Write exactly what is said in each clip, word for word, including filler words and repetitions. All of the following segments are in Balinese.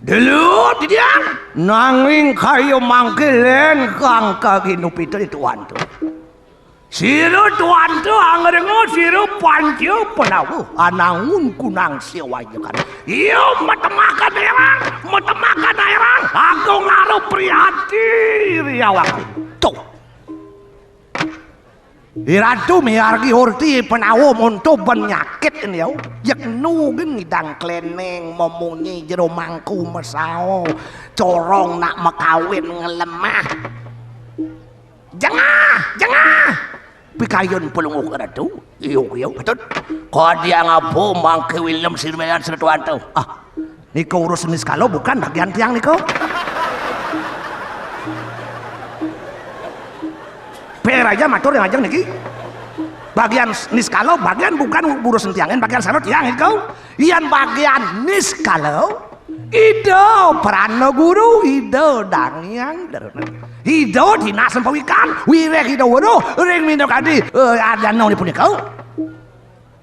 Dulu, Didian. Nanging kaya mangke len kang kaginupita di tuan tu. Sira tuan tu angrenga sira panca penawa anangun kunang siwaya kan. Iya matemakan erang, matemakan erang. Aku ngaruh priati riawaku. Tuh. Iratu miargi orti penawa monto ben nyakit ini yau. Yeknu gen ngidang kleneng memunyi jero mangku mesao. Corong nak mekawin ngelemah. Jengah, jengah. Pikayun pelungguh ratu. Iyo, iyo, betul. Kadiang apa mangke wilem sirmelan setuan tu? Ah, nika urus niskala bukan bagian tiang nika. Per aja matur yang ajeng niki. Bagian niskala, bagian bukan urusan tiang, bagian salut tiang nika. Yan bagian niskala, Ida Prana Guru, Ida Dangiang Derna. Ida Dinas Sempowikan, wiréh Ida weruh ring minakadi, eh, adana punika.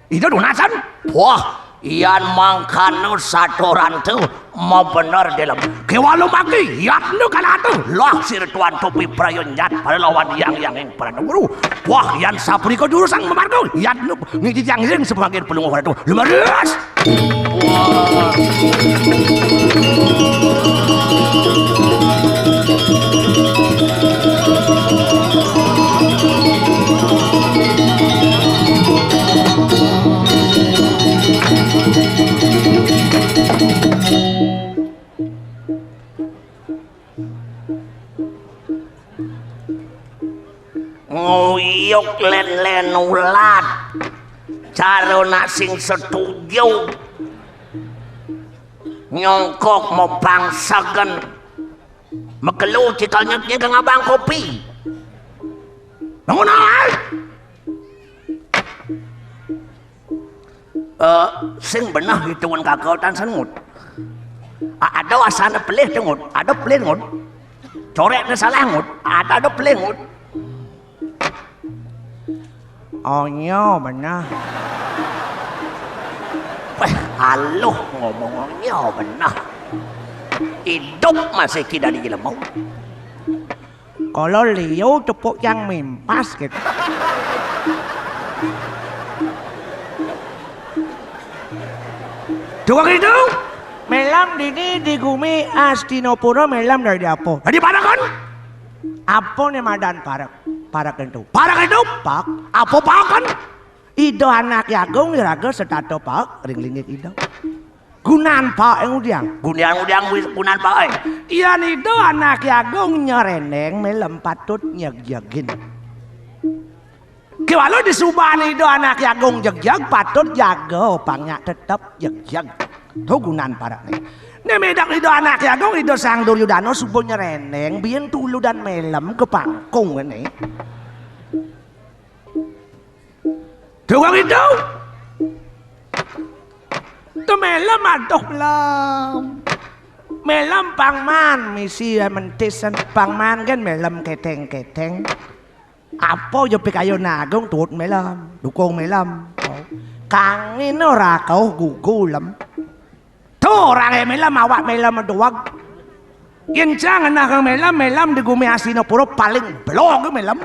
Ida dunasan. Wah, yan mangkana satoran tu mabener delem. Kéwala mangké, yatna kalatu. Lah sira tuan topi praya nyat pada lawan yang yang Pranaguru. Wah, yan sapunika jurusang mamarga, yan ngijijang ring sepangkir pelungguh ratu. Leres. Wah. Nguyuk len-len ulat. Cara nak sing setuju. Nyongkok mopang segen. Mekelu cikal nyek-nyek ngabang kopi. Bangun, ai. Eh, sing beneh ituan kaka tan sengut. A-, ada asana pelih tengut, ada pelih ngut. Coreknya salah ngut, ada, ada pelih ngut. Oh, iya, beneh. Weh, aluh ngomong, oh, iya, beneh. Idup masih tidak dijelema. Kala liu tepuk yang mimpas gitu. Tukang itu, melam dini di gumi Astinapura melam dari apa? Dari Parakan. Apa nih madan parak? Parak itu. Parak itu? Pak. Apa pakan? Ida Anak Agung iraga setata pak ring linggih Ida. Gunan pak ing udiang. Gunan udiang wis gunan pak ing. Yan Ida Anak Agung nyerendeng melem patut nyegjegin. Kéwala disubané Ida Anak Agung jegjeg patut jaga pang nyak tetep jegjeg. To gunan parakné. Né medak Ida Anak Agung Ida Sang Duryudana suba nyerendeng biyen tuludan melem ka pangkung né. Tukang itu. Temelem aduh melem. Melem pangman misi mentisan pangman kan melem keteng-keteng. Apa ya pikayun agung tuut melem, dukung melem. Kangin ora kauh gugulem. Tuh, orangé melem, awak melem doang. Yén cang ngenah kang melem, melem di gumi Astinapura paling blog melem.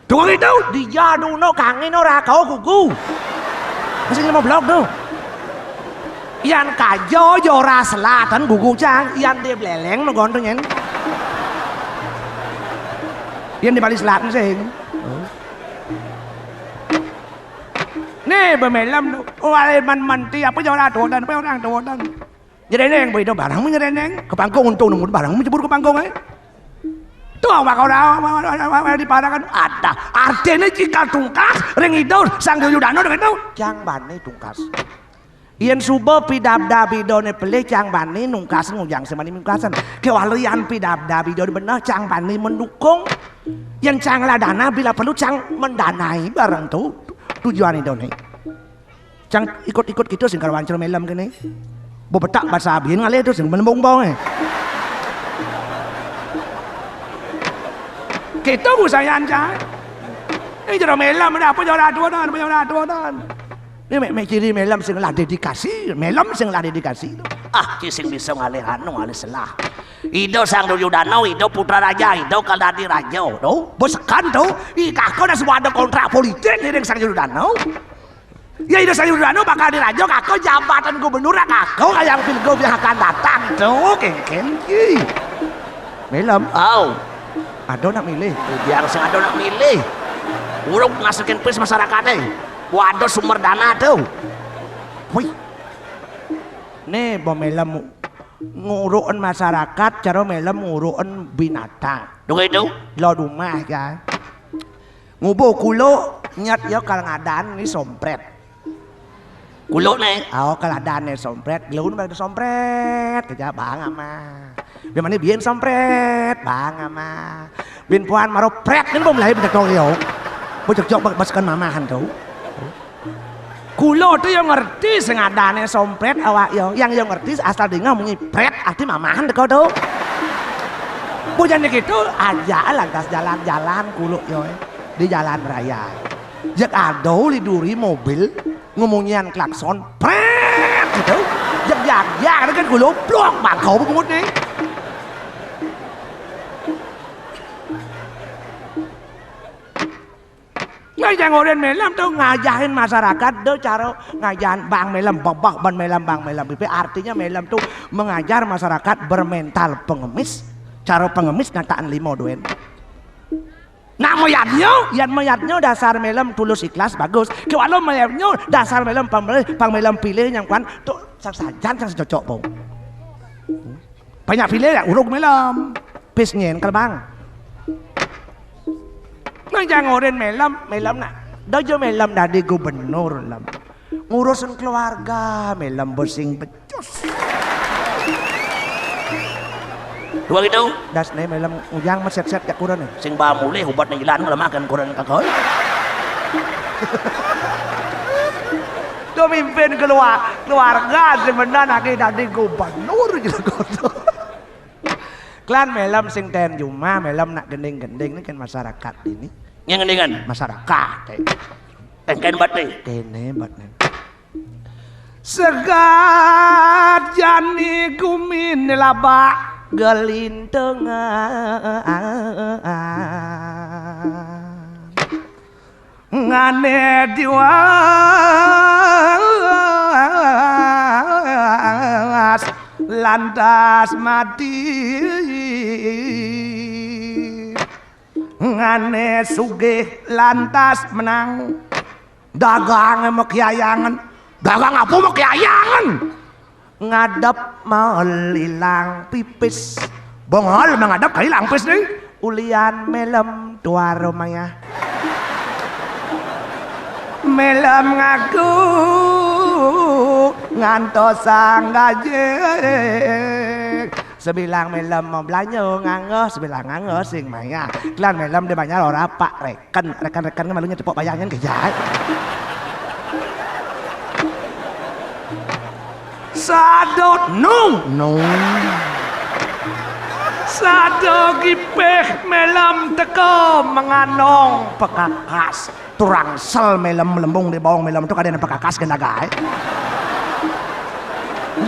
Doang itu, dia duno kangin ora kau gugu. Mesti lima blog tuh. Yan kaja ya ora selatan gugu cang, yan dia beleleng no gonto nyen. Yan di Bali Selatan sing. Nih, bemelem tuh. Oh, ale man manti apa ya ora dodan, apa orang dodan. Nyereneng, beda barang mah nyereneng. Ke pangkung untung nunggu barang mah jebur ke pangkung, eh. Tuh, awak ora, awak, awak, awak, awak di parakan ada. Artinya jika tungkas, ring idul, sang Duryudana dengan itu. Cang bani tungkas. Yen suba pidabdab idone pelih cang bani nungkas ngujang semani mungkasan. Kewala yan pidabdab idone beneh cang bani mendukung. Yen cang ladana bila perlu cang mendanai bareng tu tujuan idone. Cang ikut-ikut kita sing karo wancel melem kene. Bebetak basa abin ngalih tu sing menembung bau, eh. Kita busayan cang. Ini jero melem ada apa jero aduan, apa jero aduan. Ini mek, mek ciri melem sing lah dedikasi, melem sing lah dedikasi. Ah, ci sing bisa ngalih anu, ngalih selah. Ida Sang Duryudana, ida putra raja, ida kal dadi raja, to. Besekan to, i kaka dah semua ada kontrak politik nih dengan Sang Duryudana. Ya, ida Sang Duryudana bakal dadi raja, kaka jabatan gubernur, kaka kayang pilgub yang akan datang, to, kengken, ki. Melem, au. Ada nak milih. Biar sing ada nak milih. Urung ngasilkan pis masyarakat, eh. Waduh, sumber dana tuh. Wih. Nih, bo melem nguruken masyarakat, cara melem nguruken binatang. Dong itu? Lo rumah ya. Ngubuh kulo nyet ya kal ngadan ni sompret. Kulo ne. Oh, kal ngadan ni sompret, gelun bang sompret, kerja bang ama. Biar mana bien sompret, bang ama. Bin puan maro pret kan bom lahir bedak yo. Bocok jok bak basukan mamahan tuh. Kulo tuh yang ngerti sing adane sompret awak yo. Yang yang ngerti asal dengar munyi pret, arti mamahan teko tuh. Bujan gitu aja lantas jalan-jalan kulo yo, eh, di jalan raya. Jek ada li duri mobil ngumunyian klakson, pret gitu. Jek jag jag kan kulo blok bangkau bungut nih. Nah, yang orang melem tuh ngajahin masyarakat, do cara ngajahin bang melem, babah ban melem, bang melem. Pipi artinya melem tuh mengajar masyarakat bermental pengemis. Cara pengemis nataan limo duen. Nak mayatnya, yan mayatnya dasar melem tulus ikhlas bagus. Kewalo melemnya dasar melem pang melem, pang melem pilih yang kuan tuh sang sajan sang secocok pong. Banyak pilih ya urung melem. Pis nyen kal bang. Nang jangorin melem, melem nak. Dojo melem dadi gubernur lem. Ngurusin keluarga melem besing becus. Dua gitu. Das ne melem ujang meset-set jak kurang nih. Sing ba mulih ubat ne ilan kalau makan kurang kakoi. Tuh mimpin keluar keluarga sebenarnya lagi dadi gubernur gitu koto. Klan melem sing ten jumah, melem nak gending-gending ni kan masyarakat ini. Yang gendingan? Masyarakat, eh. Tengken bat ni. Kene bat ni. Segat jani gumi nelabak gelintengan. Ngane diwas lantas mati. Ngane sugih lantas menang. Dagang mekiayangan. Dagang apa mekiayangan? Ngadep melilang pipis. Bongol menghadap kali langpis nih. Ulian melem tuaro maya. Melem ngaku ngantos sang gajeng. Sebilang melem mau belanja nganggo, sebilang nganggo sing maya. Klan melem dia banyak ora pak rek. Kan rekan-rekan malunya tepuk bayangan ke jahat. Sadot nung nung. Sado gipeh melem teko menganong pekakas. Turang sel melem melembung di bawang melem tu kadang pekakas kena gai.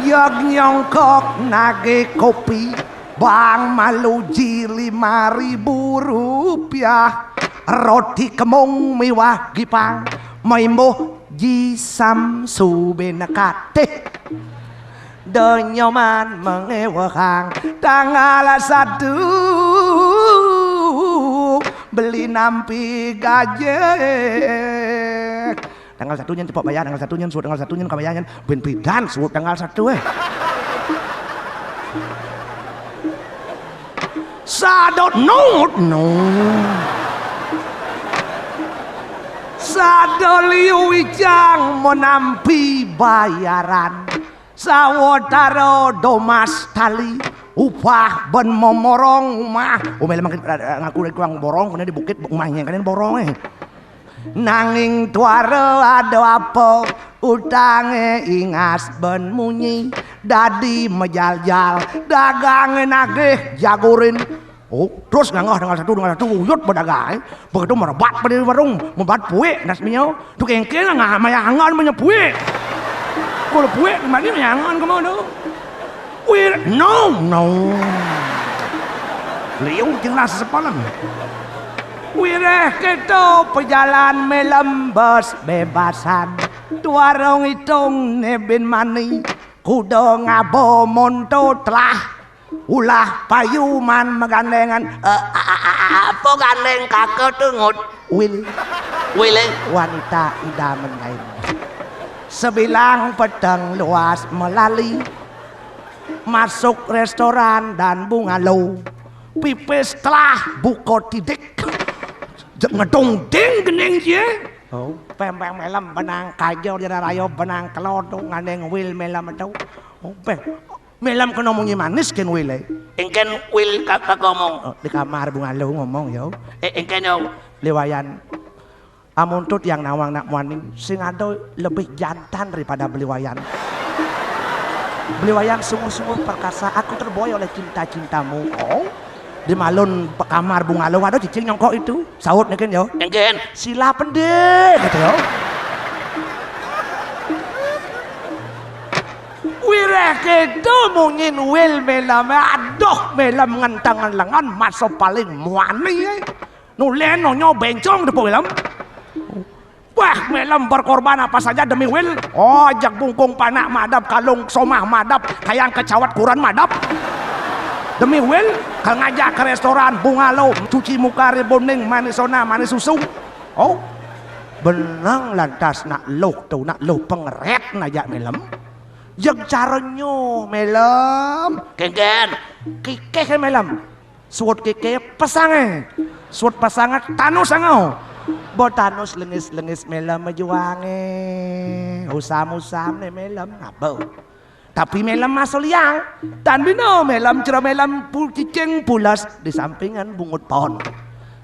Yag nyongkok nage kopi. Bang maluji lima ribu rupiah. Roti kemung miwah gipang. Maimbuh ji samsu benekatih. Donyoman mengewehang tanggal satu beli nampi gajeng. Tanggal satu nyen cepok bayar, tanggal satu nyen suut, tanggal satu nyen kabayar nyen. Bin pidan suut tanggal satu eh. Sadot nut nut. Sadot liu wijang menampi bayaran. Sawatara domas tali upah ben momorong umah. Umel makin ngaku dari kurang borong kena di bukit umahnya kan borong eh. Nanging tuara ada apa utange ingas ben munyi dadi mejaljal dagange nagih jagurin Oh, terus ngangah dengan satu, dengan satu, uyut pada gai. Begitu merebat pada warung, mebat puik, nas minyo. Tu kengkeng lah, ngah mayangan punya puik. Kalau puik, mani mayangan kamu tu? Wir, no, no. Liung jelas sepalan. Wireh kita pejalan melem bos bebasan. Tuarong itung nebin mani. Kuda ngabo monto telah. Ulah payu man megandengan. Eh, a-, a-, a-, a-, apa gandeng kaka tu, Ngut? Wil. Wil, eh? Wanita idaman lain. Sebilang peteng luas melali. Masuk restoran dan bungalow. Pipis telah buka tidik. Je-, ngedong ding gening je. Oh, pempeng melem benang kajo di raya benang kelodong ngandeng Wil melem tu. Oh, peng. Melem kena munyi manis ken Wil, eh. Engken Wil ka-, kaka ngomong. Oh, di kamar bungalow ngomong, yo. Eh, engken, yo. Liwayan. Amun tu tiang nawang nak muani, sing ada lebih jantan daripada Beli Wayan. Beli Wayan sungguh-sungguh perkasa, aku terbuai oleh cinta-cintamu. Oh, di malun pe-, kamar bungalow ada cicing nyongkok itu. Saut neken, yo. Engken. Sila pendek, gitu, yo. Wireh kedo munyin Wil melem, aduh, melem ngentengan lengan, masa paling muani, eh. Nulen nonyo bencong depo Wilem. Wah, Melem berkorban apa saja demi Wil. Oh, jak bungkung panak madap, kalung somah madap, kayang kecawat kuran madap. Demi Wil, ka ngajak ke restoran, bungalow, cuci muka, rebonding, manis sona, manis susu. Oh, benang lantas nak loh tu, nak loh pengeret najak Melem. Yang caranyo Melem. Kengken. Kikeh Melem. Suut kikeh pasang, eh. Suut pasang, eh, tanus angau. Bo tanus lengis-lengis Melem juang, eh. Usam-usam ne Melem. Apa? Tapi Melem maso liang. Tan bino Melem cero Melem pu-, cicing pulas di sampingan bungut pohon.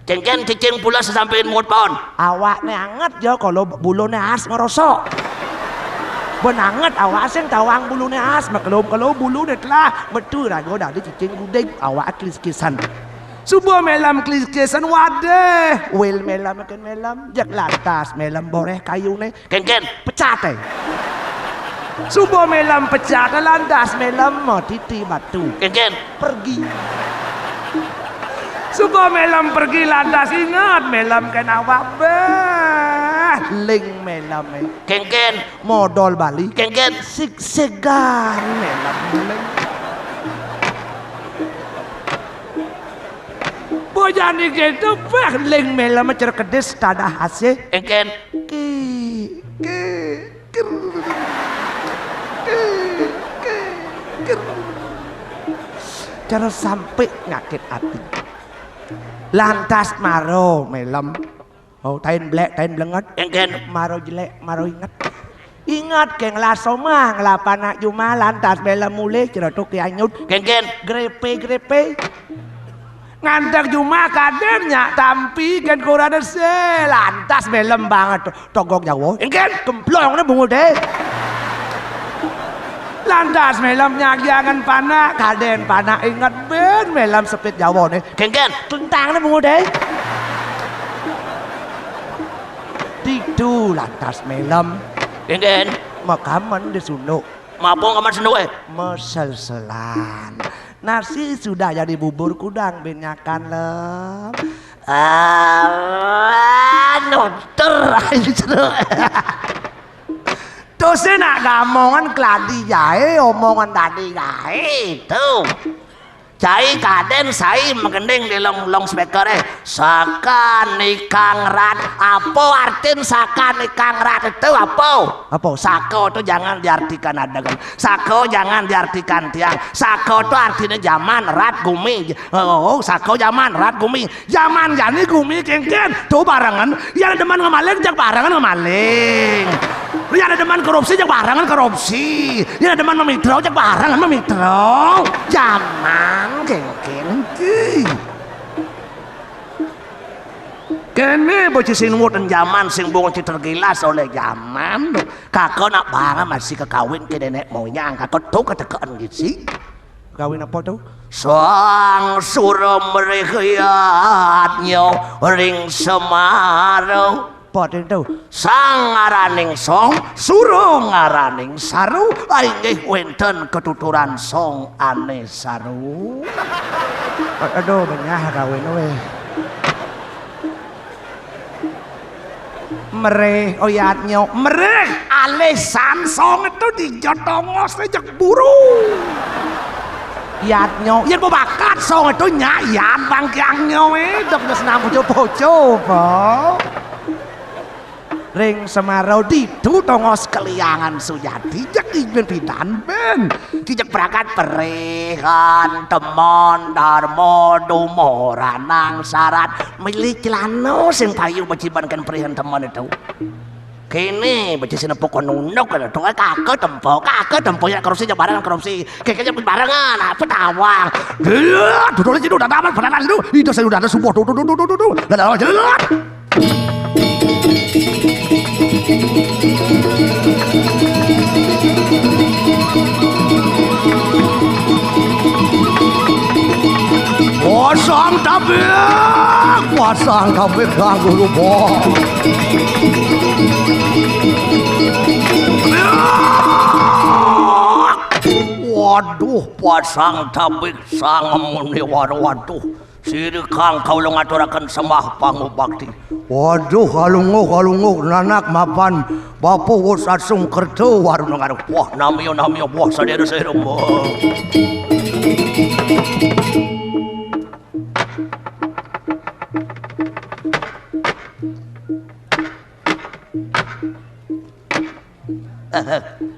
Cengken cicing pulas di sampingan bungut pohon. Awak ne anget jo, kalau bulu ne as ngerosok. Ben anget awak sing tawang bulu ne as, maklum kalau bulu ne telah metu rago dari cicing gudeg, awak klis-kisan. Suba Melem klis-kisan, wadeh, Wil Melem ken Melem, jak lantas Melem boreh kayu ne. Kengken. Pecat, eh. Suba Melem pecat, lantas Melem mo titi batu. Kengken. Pergi. Suba Melem pergi, lantas ingat Melem ken awak, beh, ling Melem, eh. Kengken. Modol bali. Kengken. Sigsegan Melem, ling. Bojani gitu, beh, ling Melem cerkedis tadah asih. Engken. Ki, ki, ker. Ki, ki, ker. Cara sampai ngakit ati. Lantas maro Melem. Oh, tain blek, tain blenget. Engken. Maro jelek, maro inget. Inget ke ngelah somah, ngelah panak jumah, lantas Melem mulih, cerotok ke anyut. Kengken. Grepe, grepe. Ngantek jumah kaden nyak tampi, ken kurada se, lantas Melem banget. Togok Jawa. Engken. Kemplong ne bungut, eh. Lantas Melem nyagiangan panak, kaden panak inget ben Melem sepit Jawa ne. Kengken. Tentang ne bungut, eh. Ditu lantas Melem. Kengken. Makaman di sunduk. Mapung kaman sunduk, eh. Meselselan. Nasi sudah jadi bubur kudang, benyakan, Lem. Ah, nutur aja. Terus nak gamongan keladi jae, omongan tadi jae itu. Cai kaden sai menggending di long, long speaker, eh. Saka nikang rat. Apa artin saka nikang rat itu apa? Apa? Saka itu jangan diartikan adegan. Saka jangan diartikan tiang. Saka itu artinya zaman, rat, gumi. Oh, saka zaman, rat, gumi. Zaman jani gumi kengken. Tuh barengan. Yang demen ngemaling, jak barengan ngemaling. Yang demen korupsi, jak barengan korupsi. Yang demen memitra, jak barengan memitra. Zaman kengken. Kene bocah sing nuwun zaman sing bungut tergilas oleh zaman. Kaka nak barang masih kekawin ke nenek moyang. Kaka tuh ketekaan gisi. Gawe napa to? Sang Suramrih yadnya ring Semara. Apa to? Sang ngaraning song, sura ngaraning saru, inggih wenten ketuturan song ane saru. Aduh, benyah gawene we. Merih, oh, yadnya, merih, alisan song itu dijotongos jek buru. Yadnya, yen mau bakat song itu nyak yad bangkiangnya we, dok wis nang bojo-bojo, po. Ring Semara ditu tongos keliangan sujati, jek iben pidan ben. Kijek berangkat perihan, temon, darmo, dumoranang sarat. Milih celana sing payu bejiban kan perihan temon itu. Kene beci sinepuk kon unuk kan to kake tempo, kake tempo ya korupsi jebaran korupsi. Keke jek barengan apa tawang. Duduk dulu situ udah tamat berangkat situ. Itu saya udah ada subuh tuh tuh tuh tuh tuh. Dadah jelas. Pasang tabik, pasang tabik kanggo rupa. Waduh, pasang tabik sang muni waduh. Sirikang kaula ngaturaken sembah pangubakti. Waduh, kalunguh, kalunguh, nanak mapan bapa wus asung kerta warung ngaruh. Wah, namiya, namiya, wah, sadera-sera.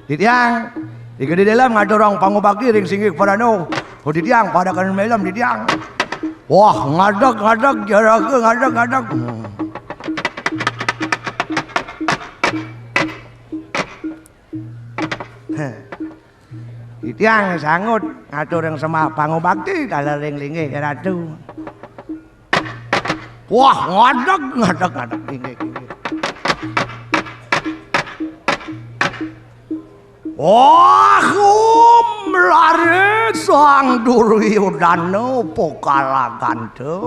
Titiang, di gedhe dalam ngaturang pangubakti ring singgih parano. Oh, titiang, pada kan melem, titiang. Wah, ngadeg, ngadeg, jaraga, ngadeg, ngadeg. Hmm. Heh. Titiang sangut ngaturang sembah pangubakti, taler ring linggih Ratu. Wah, ngadeg, ngadeg, ngadeg, inggih, inggih. Wah, um, lare Sang Duryodana pokalaganta.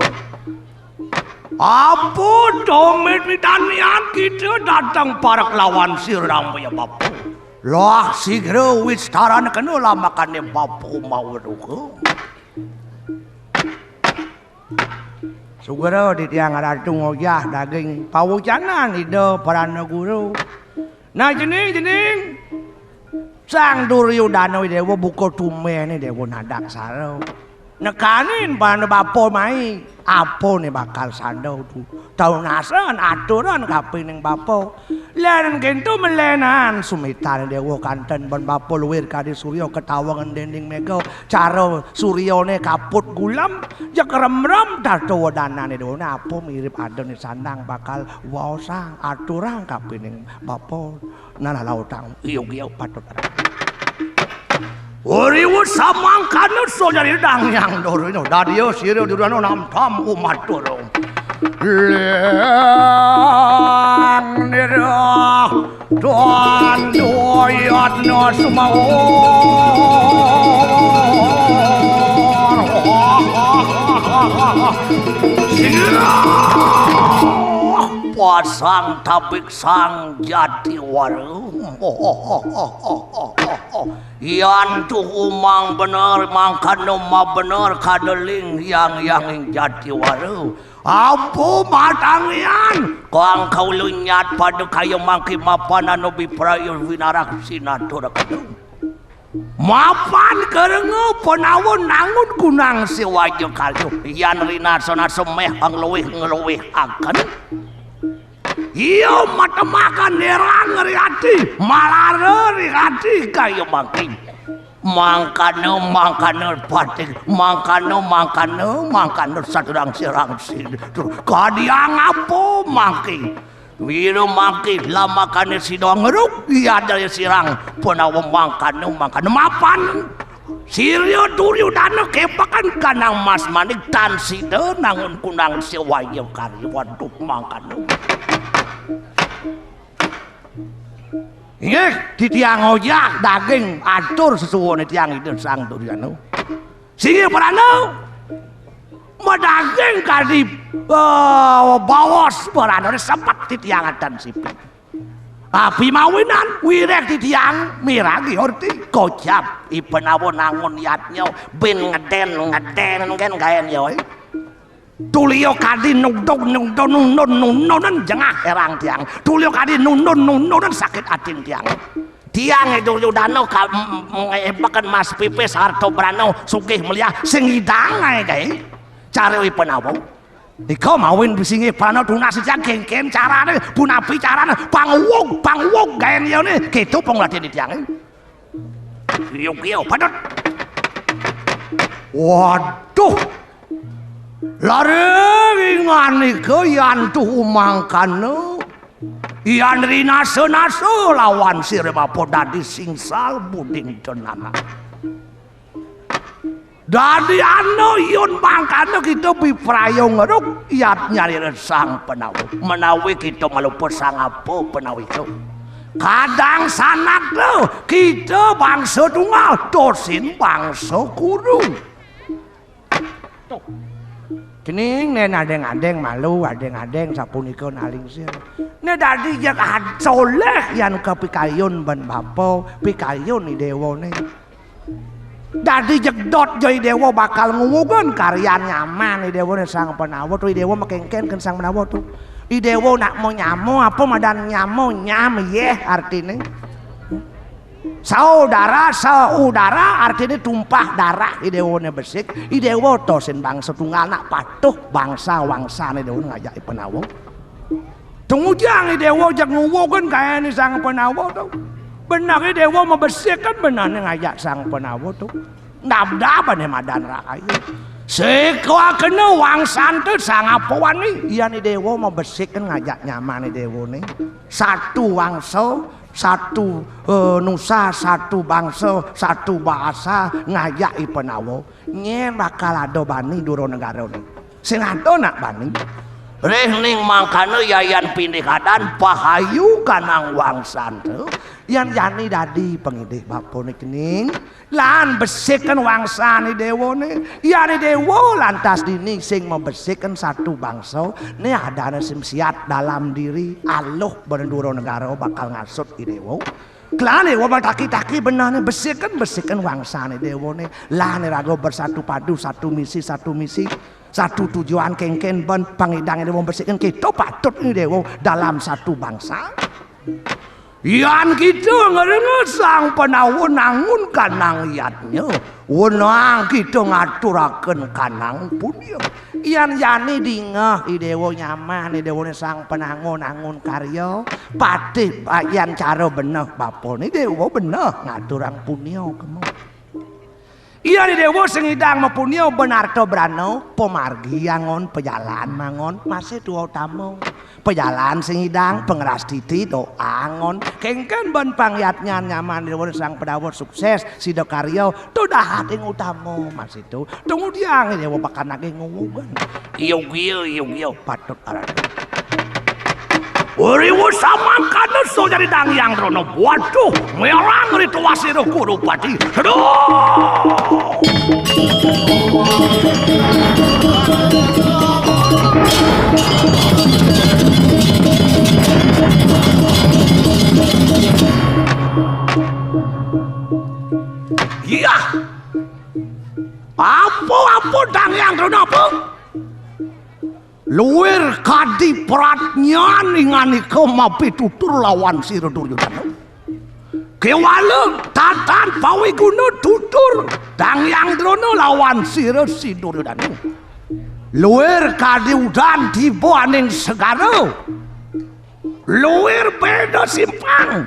Apa domit widanian kita dateng parek lawan sirang ya bapa. Lah sigra wistarana kena lamakane bapa maweruha. Sugra titiang Ratu ngoyah daging pawucanan Ida Pranaguru. Nah, jening, jening. Sang Duryodana Dewa buka tumene Dewa Nadaksara. Nekanin bana bapa mai, apane bakal sanda tu. Taunasan aturan kapining bapa. Len kento melenan sumitane Dewa kanten ban bapa luwir kadi surya ketawa ngendending mega. Cara suryane kaput gulem, jeg remrem tata wedanane Dewa. Apa mirip adene sandang bakal waosang aturang kapining bapa. Nah, lautang. Iya, iya, patut. Uriwu samangkana sojari dang yang dorino. Dadia sira durana namtam umatur. Leng nira tuan doyatna sumawur. Pasang tabik Sang Jatiwara. Yan tuhu mang bener, mangkana mabener kadeling yang yanging Jatiwara. Apa matangian? Kang kaula nyat pada kaya mangke mapan anu biprayu winarak sinatur kedung. Mapan kerenga panawa nangun gunang siwaja kalyo. Yan rinasa-nasa meh ngluwih-ngluwih akan. Iya matemakan nerang ri ati, malara ri ati kaya mangkin. Mangkana, mangkana patih, mangkana, mangkana, mangkana saturang sirang sin. Tur kadiang apa mangkin? Wira mangkin lamakane sida ngeruk, iya daya sirang, panawa mangkana, mangkana mapan. Sirya Duryudana kepakan kanang mas manik tan sida nangun kunang sewaya karya. Waduh, mangkana. Inggih, titiang ojak daging atur sesuwune tiang Ida Sang Duryudana. Singih prana madaging kadi, eh, baos prana sepet titiang adan sipi. Abi mawinan wirek titiang miragi orti kocap ipenawa nangun yatnya bin ngeden ngeden kan gaen yoi. Tulio kadi nuduk nuduk nunun nununan jengah erang tiang. Tulio kadi nunun nununan sakit atin tiang. Tiang itu Yudana ka m- m- ngebekan mas pipis harta brana sugih meliah sing idang ae kae. Cara ipenawa. Nika mawin singih prana tunas titiang kengken carane, punapi carane, panguwug, panguwug gaen yone, keto pangulati titiange. Iya, iya, padut. Waduh. Laring inganika yan tuh umangkana. Yan rinasa-nasa lawan sira bapa dadi singsal buding tenana. Dadi ana yun mangkana kita bipraya ngeruk yat nyari sang penawa. Menawi kita malupa sang apa penawi itu. Kadang sanak tuh kita bangsa tunggal, tosin bangsa kurung. Tuh. Kening nen adeng-adeng malu, adeng-adeng sapunika nalingsir. Ne dadi jeg ad- soleh yan kepikayun ben bapa, pikayun idewa ne. Dadi jegdot ja idewa bakal nguwugen karyan nyaman idewa ne sang penawa tuh, idewa makengken ken sang penawa tuh. Idewa nak mau nyamo apa madan nyamo nyam yeh artine. Saudara, saudara artine tumpah darah idewa ne besik, idewa tosin bangsa tunggal nak patuh bangsa wangsane idewa ne ngajak penawa. Tungujang idewa jeg nguwugen gaene sang penawa tuh. Bener idewa mabesiken benane ngajak sang penawa tuh. Ndabdabane madan rahayu. Seka kena wangsan tuh sang apa wani. Yan idewa mabesiken ngajak nyaman idewa ne. Satu wangsa, satu, eh, nusa, satu bangsa, satu bahasa ngajak ipenawa. Nyen bakal ada bani dura negara ne. Sing ada nak bani. Rih ning mangkana yayan pindik adan pahayu kanang wangsan tu. Yan jani dadi pangidih bapa ne kening. Lan besiken wangsan idewa ne. Yan idewa lantas dini sing mabesiken satu bangsa. Ne adane sim siat dalam diri aluh ben dura negara bakal ngasut idewa. Kelane wa mataki-taki benane besiken, besiken wangsane dewone. Lane raga bersatu padu, satu misi, satu misi, satu tujuan kengken ben pangidang dewa besiken kita patut ni dewa dalam satu bangsa. Yan kita ngerenga sang penawa nangun kanang yatnya. Wenang kita ngaturaken kanang punya. Yan jani dingeh idewa nyaman, idewane sang penangun angun karya, patih yan cara beneh bapane idewa beneh ngaturang punya kemo. Yan idewa sing idang mapunya benarta brana, pamargi angon, pejalan mangon, masih tua utama. Pejalan sing idang, pengeras titi, doa angon. Kengken ben pangyatnyan nyaman dewa sang pedawa sukses, sida karya, tudahat ing utama, masih tu. Tunggu diang, dewa bakal nagih nguwugan. Yogya, yogya, patut aran. Uriwu samangkana so jadi dangyang drona. Waduh, merang rituasira kurupati. Aduh! Iya. Apa-apa dangyang drona apa? Luir kadi pratnyan inganika mapitutur lawan sira Duryudana. Kewala tatan pawiguna tutur dangyang drona lawan sira si Duryudana. Luir kadi udan tiba aning segara. Luir beda simpang.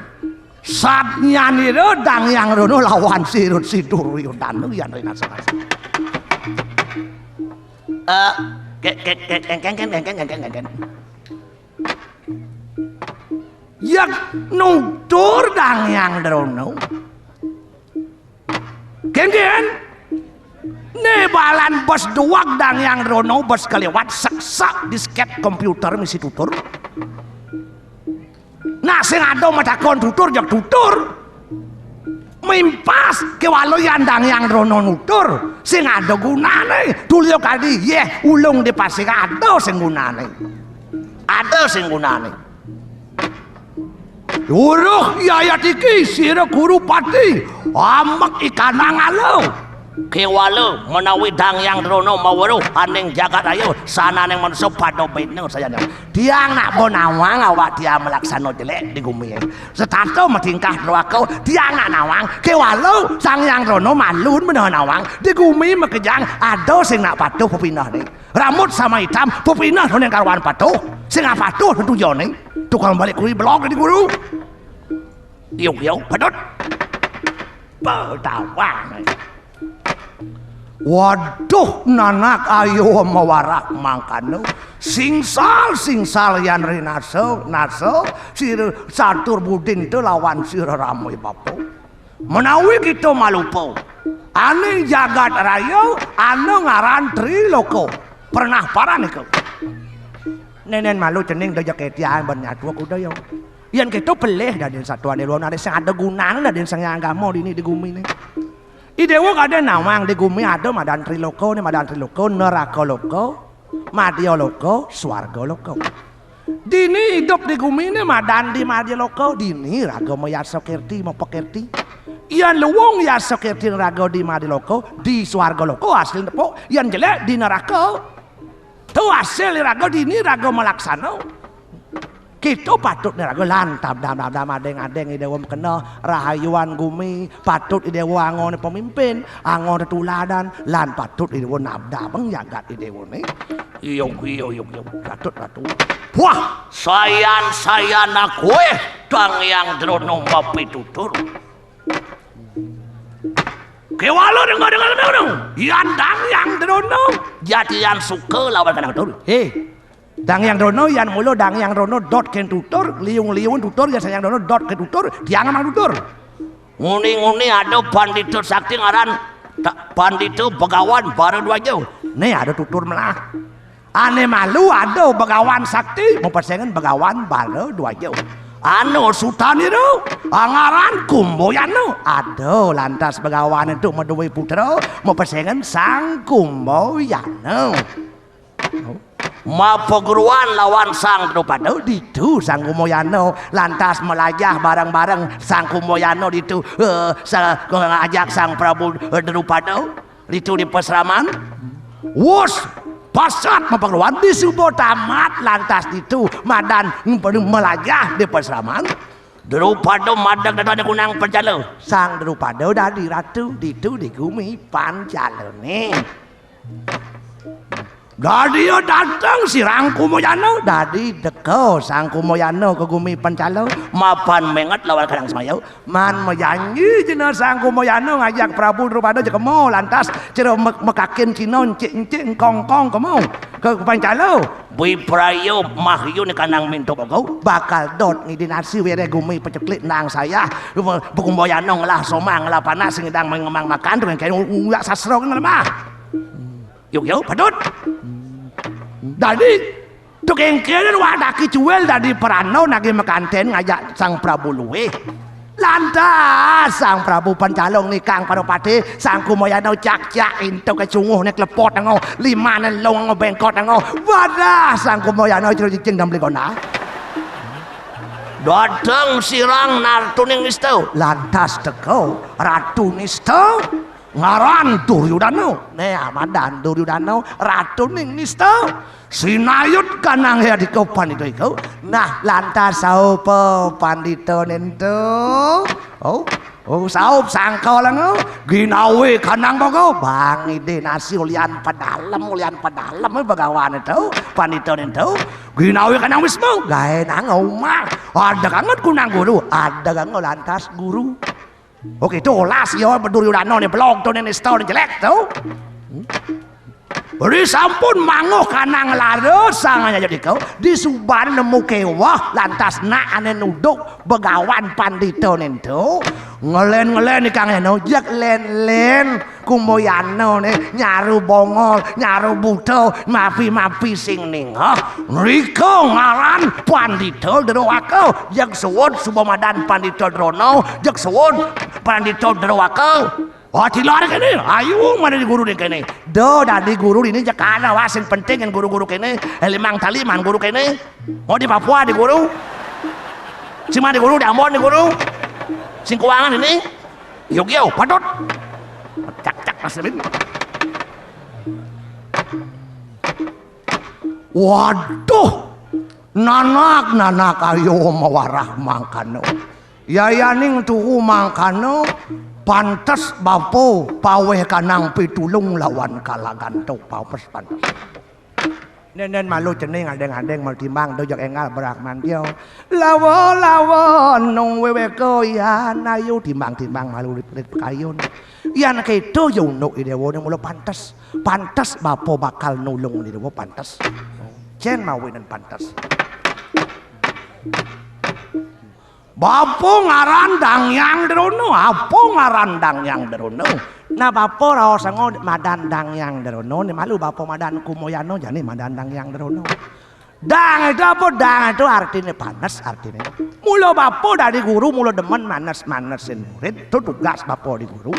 Satnyanira dangyang drona lawan sira si Duryudana yan rinasa-nasa. Eh, ke- ke- ke- kengken kengken kengken kengken. Yak nutur dangyang drona. Kengken. Ne balan bes duwag dangyang drona bes kaliwat seksak disket komputer misi tutur. Nah sing ada matakon tutur jak tutur. Mimpas kéwala yan Dang Hyang Drona nutur, sing ada gunané. Dulya kadi yéh ulung di pasir ada sing gunané. Ada sing gunané. Duruh yayat iki sira Guru Pati, amek ikanang ala. Kéwala menawi Dang Hyang Drona maweruh aning jagat raya, sananing manusa pada bena sayana. Tiang nak bo nawang awak tiang malaksana jelék di gumi. Setata matingkah druaka, tiang nak nawang, kéwala Sang Hyang Drona malu menawa nawang, di gumi makejang ada sing nak patuh pepinehné. Rambut sama itam, pepineh nuning karuan patuh, sing nak patuh tetujoné. Tukang balik kuwi belog di guru. Yuk, yuk, pedut. Pedawang. Waduh, nanak ayo mawarak mangkana. Singsal, singsal yan rinasa, nasa, sira satur budin te lawan sira ramé bapa. Menawi kita malupa, ané jagat raya, ana ngaran Triloka. Pernah paran iku. Nénén malu cening da jeketian ban nyatuak udaya. Yén kita pelih dadin satuan ilmu, nané sing ada gunané dadin sang agama dini di gumi né. I déwa kadén nawang di gumi ada madan Triloka né, madan Triloka, neraka loka, madya loka, swarga loka. Dini idup di gumi né madan di madya loka, dini raga mayasa kirti, mapakirti. Yén luung yasa kirti raga di madya loka, di swarga loka hasil nepuk, yén jelék di neraka. Tu hasil raga dini raga malaksana. Kita patut né raga lan tabdam-tabdam adéng-adéng i déwa makena rahayuan gumi, patut i déwa angon pemimpin, angon tetuladan, lan patut i déwa nabdabang jagat i déwa né. Iya, iya, iya, iya, patut, patut. Wah, sayan-sayan aku, eh, Dang Hyang Drona mapitutur. Kéwala dengar-dengar ngono. Yan Dang Hyang Drona, jatian suka lawan kanang tur. Hé. Dang Hyang Drona, yan mula Dang Hyang Drona dot kén tutur, liung-liung tutur, yan Sang Hyang Drona dot kén tutur, tiang amang tutur. Nguni-nguni ada pandita sakti ngaran ta-, Pandita Begawan Baradwaja. Né ada tutur melah. Ané malu ada Begawan Sakti, mapesengan Begawan Baradwaja. Anu sutanira, ngaran Kumbayana. Ada lantas Begawan itu madué putra, mapesengan Sang Kumbayana. Mapaguruan lawan Sang Drupada, ditu Sang Kumbayana lantas melajah bareng-bareng Sang Kumbayana ditu, eh, sa-, ngajak Sang Prabu, eh, Drupada. Ditu di pasraman. Wus, pasat mapaguruan, disuba tamat lantas ditu madan melajah di pasraman. Drupada madeg dadane kunang Pancala. Sang Drupada dadi ratu ditu di gumi Pancalane. Dadi dateng Sang Kumbayana, dadi teka Sang Kumbayana ka gumi Pancala, mapan menget lawan kadang semaya. Man majanji cina Sang Kumbayana ngajak Prabu Drupada jekema lantas cara me-, mekakin cina encik-encik engkong-engkong kemo ke Pancala. Bipraya mahyun kanang mintuk aku bakal dot ngidin asi were gumi peceklik nang saya. Kumbayana ngelah somang ngelah panas ngidang mengemang makan tu kaya uyak sastra ngelemah. Yuk, yuk, padut. Dadi, tu kengkenen wak daki cuel dadi perano nagi mekanten ngajak Sang Prabu luwih. Lantas Sang Prabu Pancala nikang para patih, Sang Kumbayana cak-cak intu ke cunguh nek lepot nengo, lima nelong nengo bengkot nengo. Wadah Sang Kumbayana ciro cicing dan beligona. Dateng sirang nartuning nista. Lantas teka Ratu Nista. Ngaran Duryudana. Né, amadan Duryudana, ratuning nista. Sinayut kanang ya dika pandita ika. Nah, lantas saupa pandita nento? Oh, oh, saup sangka lengo. Ginawe kanang bogo. Bang ide nasi ulian pedalem, ulian pedalem begawan itu. Pandita nento. Ginawe kanang wismu. Gae nang omah. Ada kanget kunang guru, ada kanget lantas guru. Oke, dolas ya Duryudana ne blog to ne nista ne jelek to. Ri sampun manguh kanang lara sang nyajadika, disuban nemu kewah lantas nak ane nuduk begawan pandita nento. Ngelen-ngelen ikang eno jek len-len. Kumbayana ne nyaru bongol, nyaru buta, mapi-mapi sing ningeh. Ngrika ngaran Pandita Drowaka, jeg suud suba madan Pandita Drona, jeg suud Pandita Dewaka. Oh, tilar kene. Ayu, mana di guru di kene? Do, dadi guru dini jekana, wah, sing penting yang guru-guru kene. Eh, limang tali man guru kene. Oh, di Papua di guru. Sing mana di guru, di Ambon di guru. Sing kuangan ini. Yuk, yuk, patut. Cak, cak, Mas Amin. Waduh, nanak, nanak, ayo mawarah mangkana. Yayaning tuhu mangkana, pantes bapa paweh kanang pitulung lawan kalagan tu, pantes, pantes. Nenden malu cening adeng-adeng malu timbang tu jak enggal brahmantya. Lawa, lawa, nung weweka yan ayu timbang-timbang malu rit-rit pakayun. Yan keto ya unduk i dewa ni mula pantes. Pantes bapa bakal nulung ni dewa pantes. Cen mawinan pantes. Bapa ngaran Dang Hyang Drona, apa ngaran Dang Hyang Drona? Nah, bapa raosanga madan Dang Hyang Drona, ni malu bapa madan Kumayana, jani madan Dang Hyang Drona. Dang itu apa? Dang itu artine panes, artine. Mula bapa dadi guru, mula demen manes-manesin murid, tu tugas bapa di guru.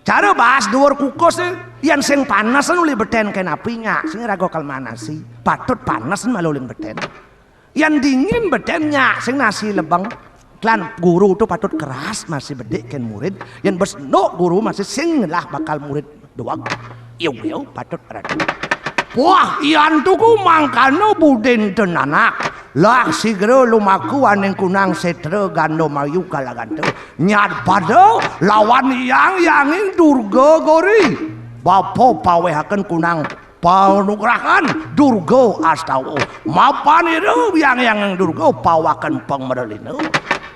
Cara bahas duur kukus, eh, yan sing panes uli beten ken api nyak, sing raga kal manasi, patut panes malu uling beten. Yan dingin beten nyak, sing nasi lebeng. Klan guru tu patut keras, masih bedik ken murid. Yan besnuk guru masih sing lah bakal murid doang. Iyo, iyo, patut radu. Wah, yan tuku mangkana budin tenanak. Lah sigra lumaku aning kunang setra ganda mayu kalaganta. Nyat pada lawan yang yanging Durga Gori. Bapa pawehaken kunang panugrahan Durga Astawa. Mapan ira yang yanging Durga pawaken pangmerlina.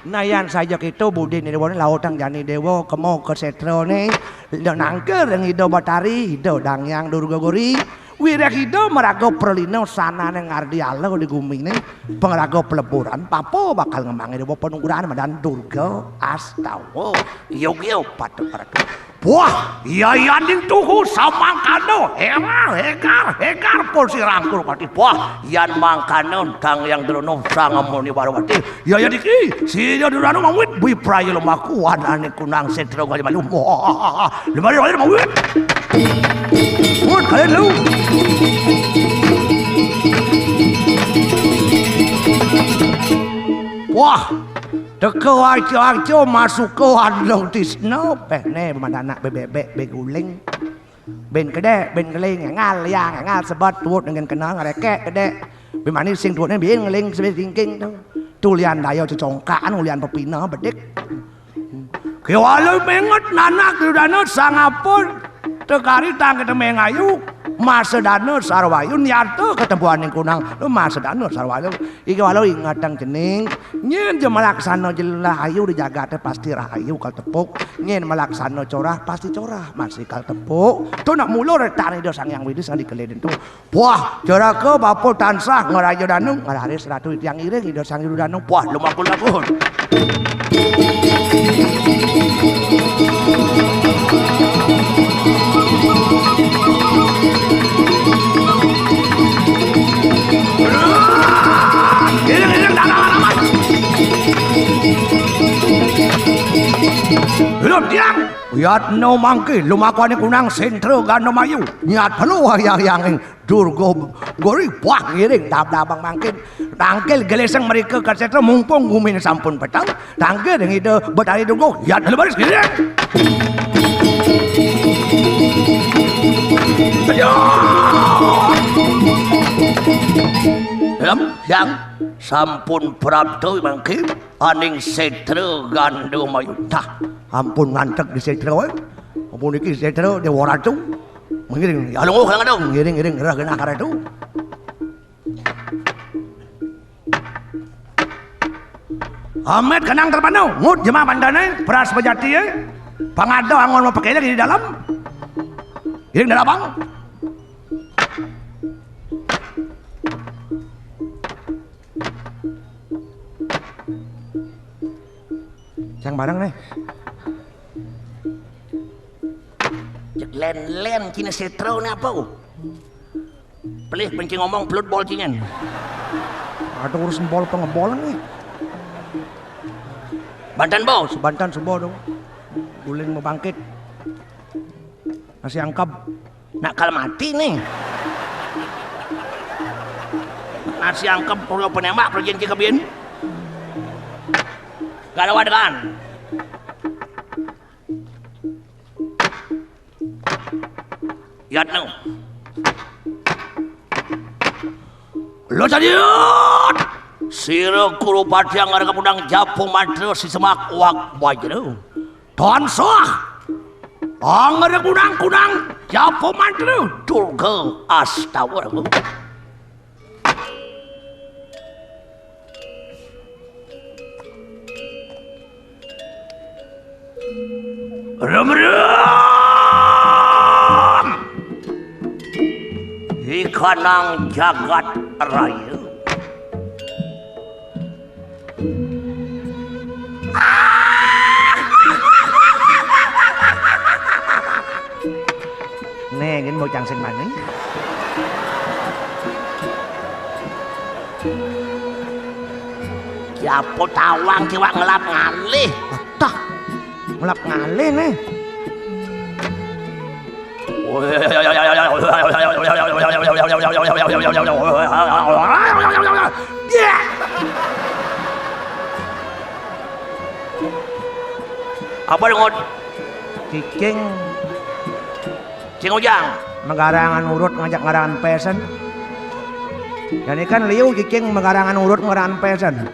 Nah, yan saja kita budin ira wani lautang jani dewa kema ke setra ni. Ida nangkir ring Ida Batari, Ida Dang Hyang Durga Gori. Wireh Ida maraga pralina sanane ngardi ala di gumine, pangraga peleburan, bapa bakal ngemangin dewa panugrahan madan Durga Astawa. Yogya patut radu. Wah, yayaning tuhu samangkana, hegar, hegar, hegar, pun sirang Kurupati. Wah, yan mangkana Dang Hyang Drona sang muni Warawati. Ya, ya, diki, sida duranu mawit, wipraya lumaku, wadane kunang setra gaya malu. Wah, lemari raya mawit. Wut, kalian lu. Wah, teka aja-aja masuka andong tisna, peh ne, madanak bebebek, beguling. Bin kedek, bin keling, engal liang, engal sebet, tuut dengan kena, ngerekek kedek. Bin manis sing tuut ni, bin ngeling, sebet tingking tu. Tulian daya cecongkaan, ulian pepina, bedik. Kewala menget nanak Dudana sangapun. Tekari tang keteme ngayu. Masa dana sarwayu, nyata ketempuaning kunang. Masa dana sarwayu. Iki walau ingatang cening, nyen ja malaksana jelah ayu di jagate pasti rahayu kal tepuk, nyen malaksana corah pasti corah masih kal tepuk. Tu nak mula retane Ida Sang Hyang Widi sang dikele dentu. Puah, jeraka bapa tansah ngeraja danu, ngeraris ratu tiang iring Ida Sang Hyang Danu. Puah, lumakul-lakul. Iring, iring, dah, dah, dah, dah. Belum tiang. Yatno mangke lumakuane kunang sentra ganda mayu. Nyat pelu wayah yang Durga Gori, wah, ngiring dab-dabang mangkin. Tangkil geleseng mereka ka setra mumpung gumine sampun peteng. Tangkil ring Ida Betari Durga, yat lebaris ngiring. Ayo. Dalam yang sampun prapta mangkin aning setra ganda mayu. Tah, ampun ngantek di setra, eh. Ampun iki setra Dewa Ratu. Mengiring, ya lungguh kala ngadung, ngiring-ngiring rah genah karatu. Amet kenang terpanu, ngut jema bandane, peras pejati, eh. Pangada angon mapakele di dalam. Iring dalam, Bang. Cang bareng nih. Cek len-len cina setro ni apa? Pelih penci ngomong pelut bol cinyen. Ada urus bol pengebol nih. Banten bos. Sebantan subo dong. Ulin mau bangkit. Masih angkep. Nak kal mati nih. Masih angkep perlu penembak perlu janji kebin. Gak ada wadegan. Yatno. Lo tadi. Sira kuru pati anggar kepundang japu mantra si semak wak wajra. Tansah. Angger kunang-kunang japo mantra Durga Astawa. Rum rum. Ikanang jagat raya. Nih, gini bocah sing maning. Siapa tawang kiwak ngelap ngalih? Tah, ngelap ngalih nih. Apa dengot? Cicing. Cing Ujang. Megarangan urut ngajak ngarangan pesen. Dan ikan liu cicing megarangan urut ngarangan pesen.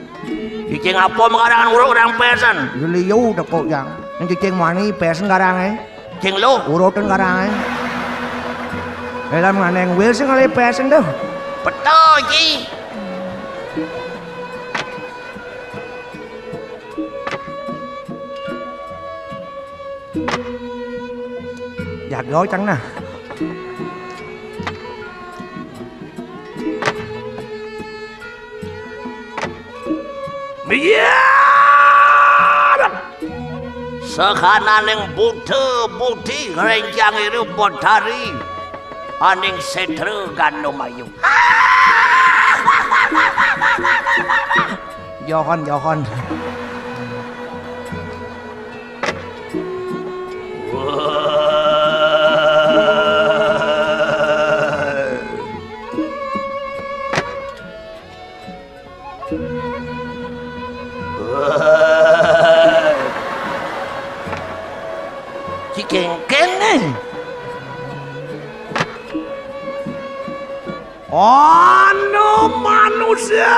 Cicing apa megarangan urut ngarangan pesen? Liu teko jang. Yang cicing mani pesen garang eh. Cing lo. Urutan garang eh. Dalam nganeng wil sing ngalih pesen tuh. Betul, Ji. Jaga cang nah. Biar. Sehananing buta budi rencang iru bodari aning setra gandum ayu. Johon, Johon. Cikengkeng eh. Anu manusia.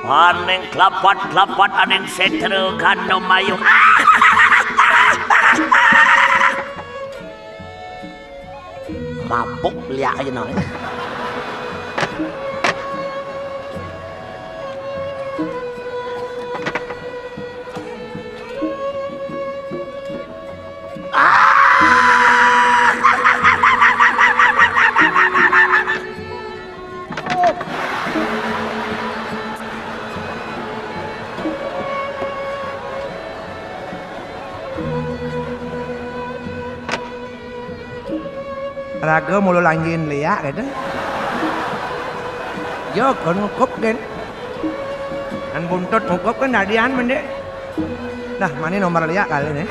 Aning kelapat-kelapat aning setra gandum ayu. Mabuk liak aja nang. Raga mula lanjin liak gitu. Yo kan ngukup kan. Kan buntut ngukup kan dadian mendek. Nah, mani nomor liak kali nih.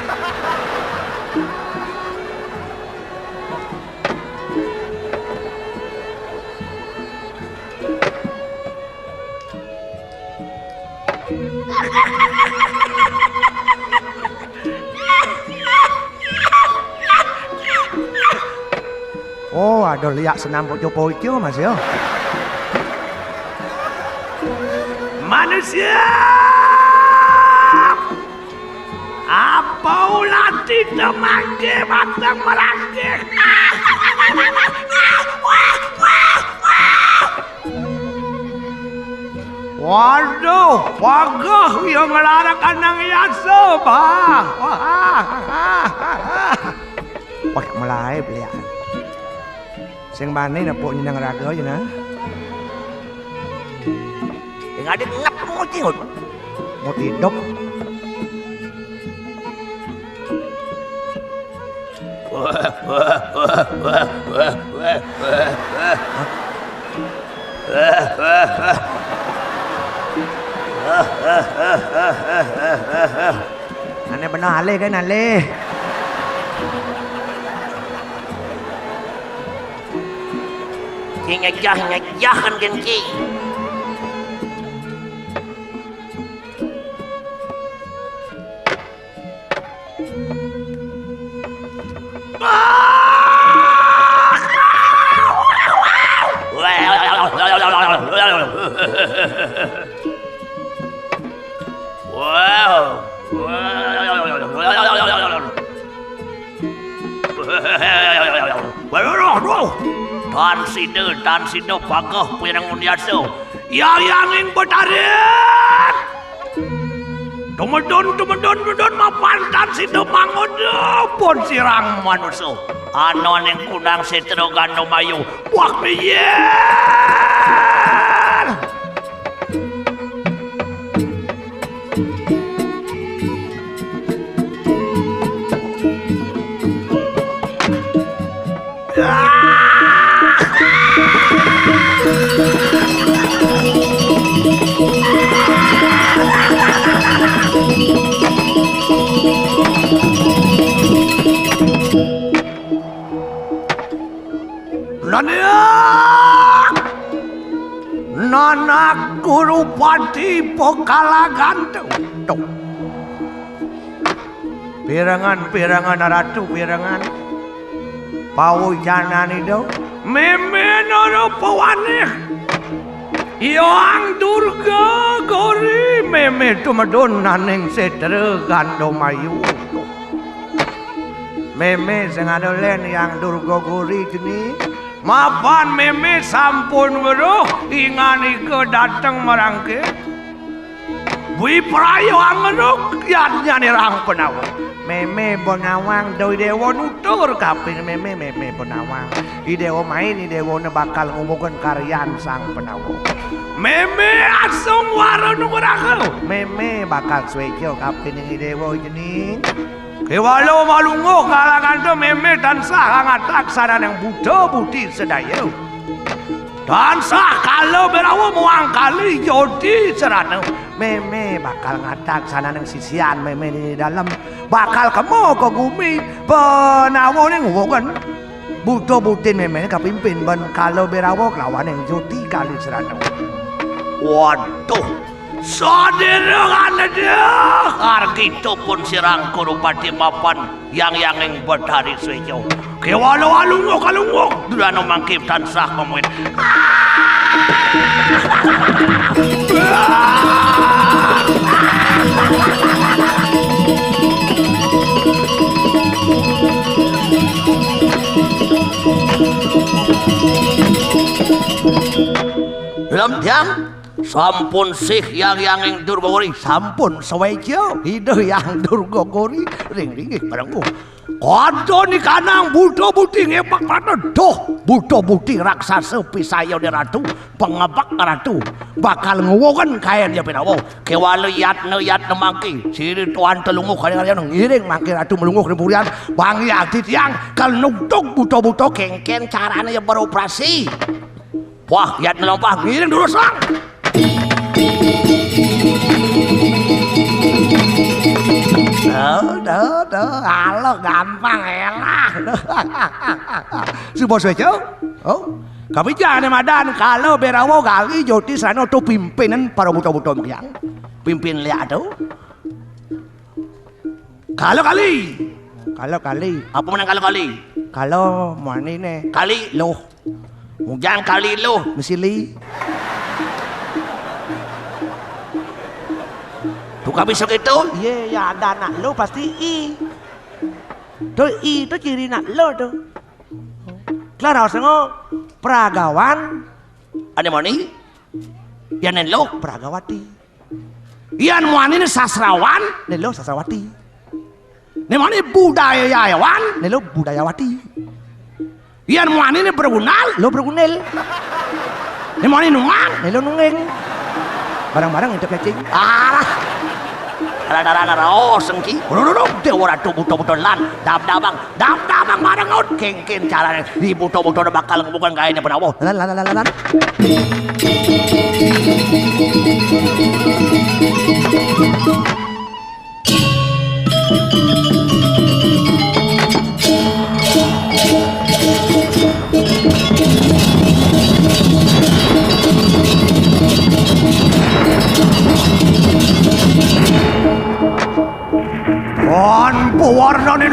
Oh, ada liak senam pucu-pucu, Mas, ya. Manusia! Apa ulah tidak mangke batang merangkik? Waduh, pagah ia ngelarak anang yasa, bah. Wah, wah, wah, wah. Wah, mulai belian. Sing bani nepuk nyinang raga aja nah. Sing ada ngep mau cingut. Mau hidup. Ané beneh alih kan alih. Ki nyejah-nyejah kan gén ki. Wow. Tan sida, tan sida pageh pirengun yasa. Yayanging Betari. Tumedun, tumedun, tumedun mapan tan sida mangoda pun sirang manusa. Ana ning kunang setra gandum ayu. Wah, piye? Nanak, nanak Guru Pati Pekalagan tuh. Pirengan, pirengan, Ratu, pirengan. Pawijanan ida. Mémé nara pawanih. Hyang Durga Gori mémé tumedun naning setra gandum ayu. Mémé sing ada lén Hyang Durga Gori jeni. Mapan mémé sampun weruh inganika dateng marangkit. Wipraya angeruk yadnyane Rang Pandawa. Mémé Benawang, Doi Déwa nutur kaping mémé, mémé Benawang. I Déwa main, I Déwa ne bakal ngumuhken karyan Sang Pandawa. Mémé asung wara nugraha. Mémé bakal suéca kapining I Déwa jeni. Kéwala malungguh kalaganta mémé tansah angatag sananing buta buti sedaya. Tansah kala birawa muang kali jodi serana. Mémé bakal ngatag sananing sisian mémé di dalem. Bakal kema ka gumi, Pandawa ning wugen. Buta butin mémé kapimpin ban kala birawa kelawaning jodi kali serana. Waduh, sadira aneda. Argita pun sirang Kurupati mapan Hyang Hyanging Betari Sweja. Kéwala alungguh kalungguh, durana mangkin tansah mamuin. Lem tiang, sampun sih Hyang Hyanging Durga Gori, sampun sweja Ida Hyang Durga Gori ring linggih parengguh. Kada nikanang buta buti ngepak prana, duh, buta buti raksasa pisayane ratu, pangebek ratu, bakal nguwugen kaen ya Pandawa. Kéwala yatna-yatna mangki, sira tuan telungguh kali-kali ngiring mangki ratu melungguh ring purian, bang ya ati tiang, kal nugtug buta-buta kéngkén carane ya beroperasi. Wah, yatna lompah ngiring durus, Sang. Duh, duh, duh, alo gampang elah. Suba sweja. Oh, kapican madan kala birawa gali joti srana tu pimpinen para buta-buta mriyang. Pimpin liak tu. Kala kali. Kala kali. Apa menang kala kali? Kala muanine. Kali luh. Mujan kali luh, mesili. Tukang bisa gitu? Iya, ya ada anak lu pasti i. Tu i tu ciri anak lu tu. Klara sengo peragawan. Ane mani? Yan lu peragawati. Yan muanine sastrawan, ne lo sastrawati. Ne muanine budayawan, ne lo budayawati. Yan muanine bergunal, lo bergunil. Ne muanine nunggang, ne lo nungging. Bareng-bareng itu kecing. Alah. Alah, alah, alah, alah, oh, sengki. Uduh, uduh, uduh, dewa ratu buta-buta lan, dab-dabang. Dap-dap bang marengut, kéngkén carane. Di buta-buta bakal ngebukan gaene Pandawa. Lan, lan, lan, lan, lan.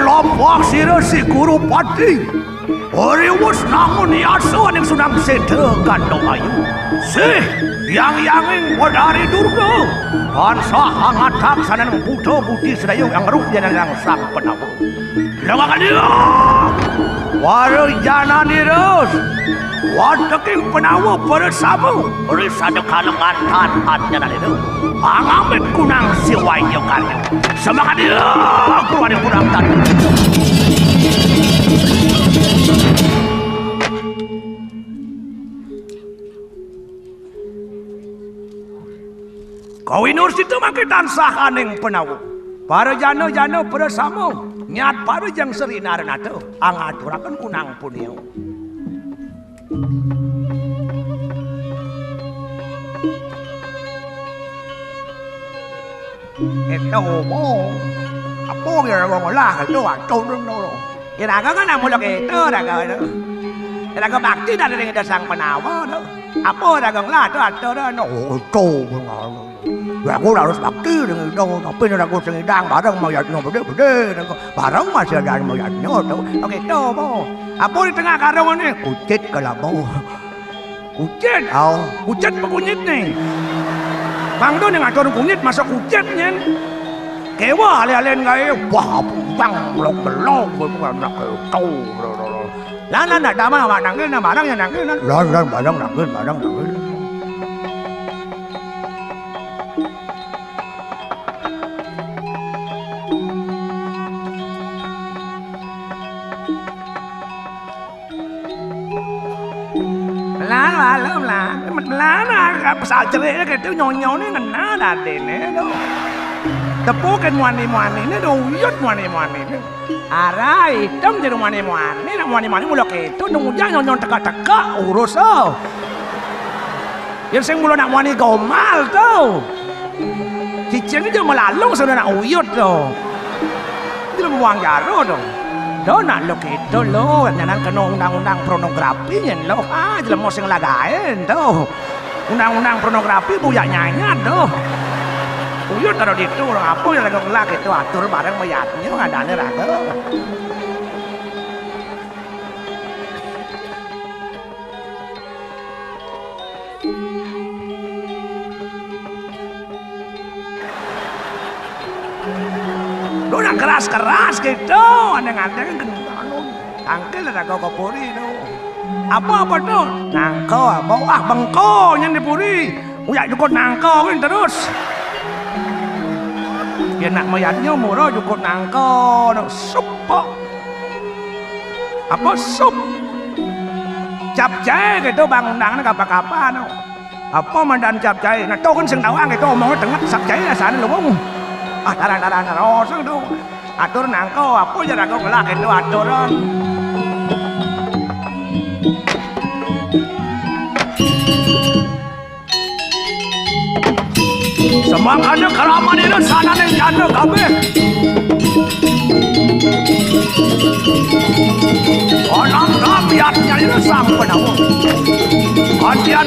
Lompok sira si Guru Pati. Riwus nangun yasa ning Sunang Seda Gandong Ayu. Sih, yang yanging Wedari Durga. Tansah angatak sanan Buddha Budi Sedayu yang ruh yang sang penawa. Lengak dia. Wara janani ros. Wateking penawa para sama. Risada kalengan tan anjanani ro. Angamit kunang siwaya karya. Semangat dia. Keluar kurang tadi. Kawinur sida mangke tansah aning penawa. Para jana-jana para sama, nyat para jang sri narenata, angaturaken kunang punia. Eta apa? Apa kira wong lah itu atur ngono. Iraga kan amula kita raga itu. Iraga bakti dari ring Ida Sang Penawa to. Apa raga ngelah to atur no. Itu ngono. Ya aku harus bakti dengan itu, tapi ini aku sing idang bareng mayatnya gede-gede, bareng masih ada mayatnya to. Oke, itu apa? Apa di tengah karung ini? Kucit kelabu. Kucit. Oh. Kucit apa kunyit nih? Bang tu ning atur kunyit masuk kucit nyen. Kewa ale-ale gawe wah bang belok-belok kowe anak itu. Lah nang ndak damang awak nangkil nang barang ya nangkil nang. Lah lah barang nangkil barang nangkil. Lan, lan, lan, lan, pesal cerik gitu nyonyone ngena dadene to. Tepukin muani-muanine to, uyut muani-muanine. Ara item jero muani-muani, nak muani-muani mula keto, nang ujang nyonyon teka-teka, urus, oh. Yen sing mula nak muani gomal to. Cicing aja melalung sana nak uyut to. Jelema wong jaro to. Do nak lo keto lo, nyanan kena undang-undang pornografi nyen lo. Ah, jelema sing lagaen to. Undang-undang pornografi buyak nyanyat to. Uyut karo ditu, apa yang lagu ngelak itu atur bareng mayatnya ngadane raga. Lu nak keras-keras gitu, aneh-aneh kan anu, tangkil ada kau ke puri tu. Apa-apa tu? Nangko, apa? Wah, bengko yang di puri. Uyak jukut nangko kan terus. Ya nak mayatnya murah jukut nangko, nak sup kok. Apa sup? Capcay gitu bang undang ni kapa-kapa tu. Apa mandan capcay? Nah, tu kan sing tawang gitu omongnya tengah capcay rasanya lu. Ah, tarang-tarang terus tu. Atur nangko, apa ya ragu ngelak itu aturan. Semangkanya keraman ini sanane janda kabeh. Onang kamiat nyalira sang penawa. Adian